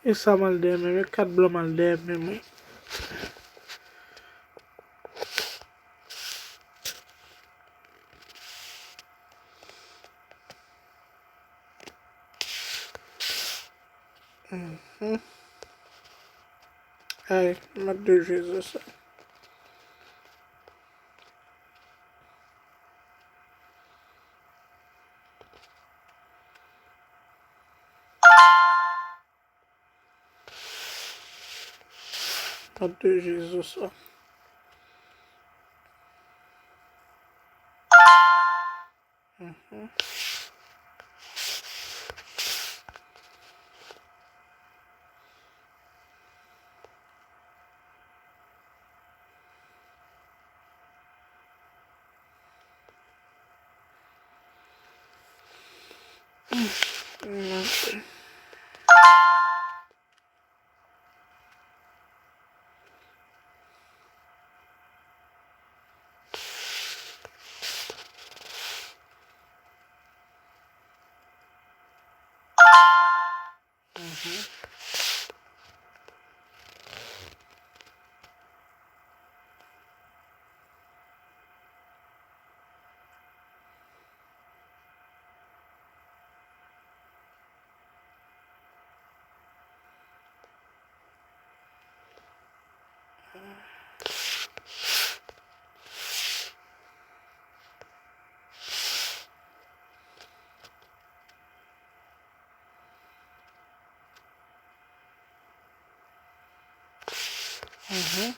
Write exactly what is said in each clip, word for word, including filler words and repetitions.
E sa m al dèyè men mwen, kat blan m al dèyè men mwen. Mhm. Ay, m ap de Jezi sa. Kat de Jezi sa. Mhm. Mhm. Mhm.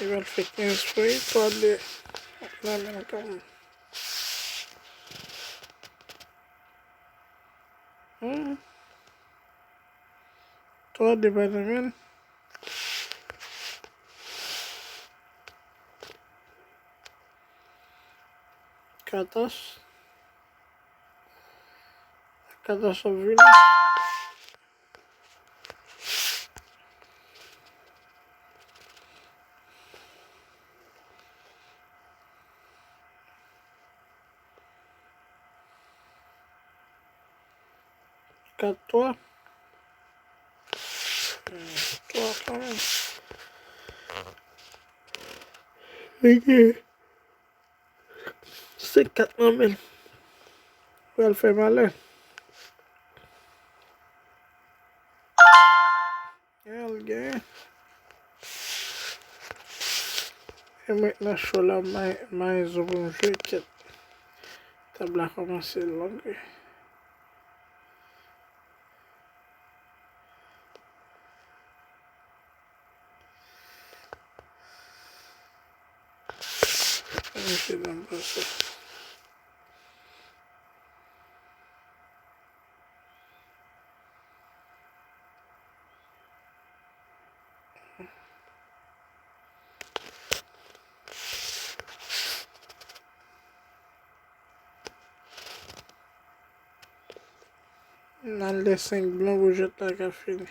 Li pral fè kenz pwen, twa de nan men l kanmenm. Hmm. Twa de pa nan men l. Katòz. Katòz ap vini. Kat twa. Hmm, twa kanmenm. Ok. Se kat nan men l. Pral fè malè. Al gen. E mwen nan cho la, may, may zo pou m jwe, kèt. Tab la kòmanse long wi. Mesye dam pase. N al de senk blan pou jwèt la ka fini.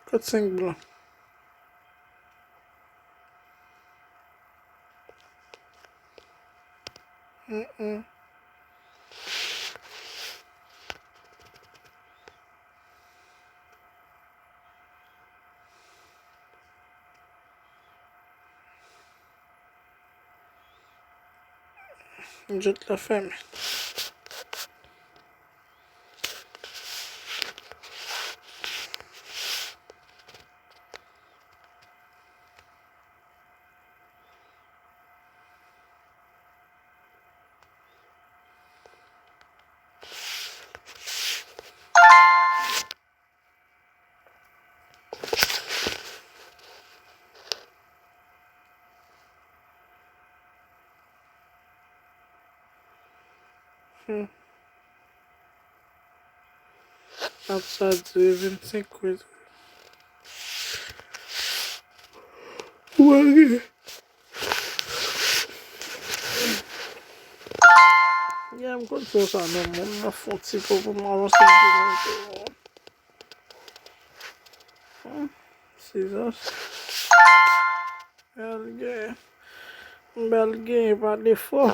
Kot senk blan? Mm, mm. Jwèt la fèmen. Hmm. Ap sa di vennsenk kwit. Ou wè. Ya, m konn fè sa nan moun nan fon ti po pou m avanse anpil anpil. Hmm, Sizas. Bèl gen. Bèl gen pa defo.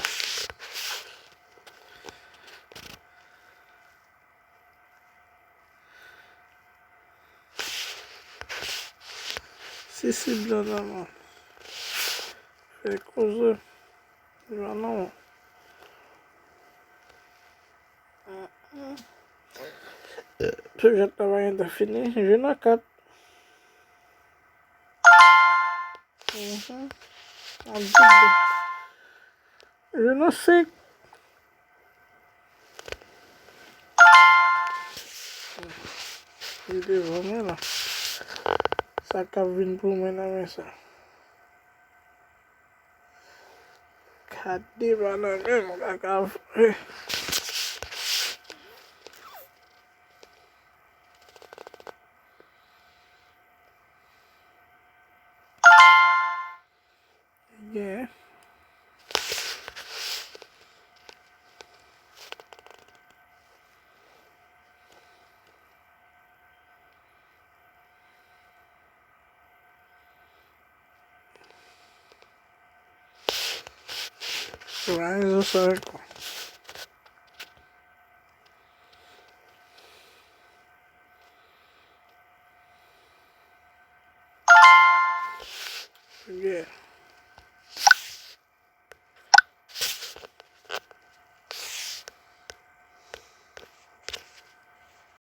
Si se blan nan man. Fè koze. Li pa non. Sijè travay an te fini. Je nan kat. Mhm. An di de. Je nan senk. Li devan mwen la. Sa k ap vin pou mwen nan men sa. Gade pa nan men m, kaka vre. Yeah. Sou rezo sa ankò. Yeah.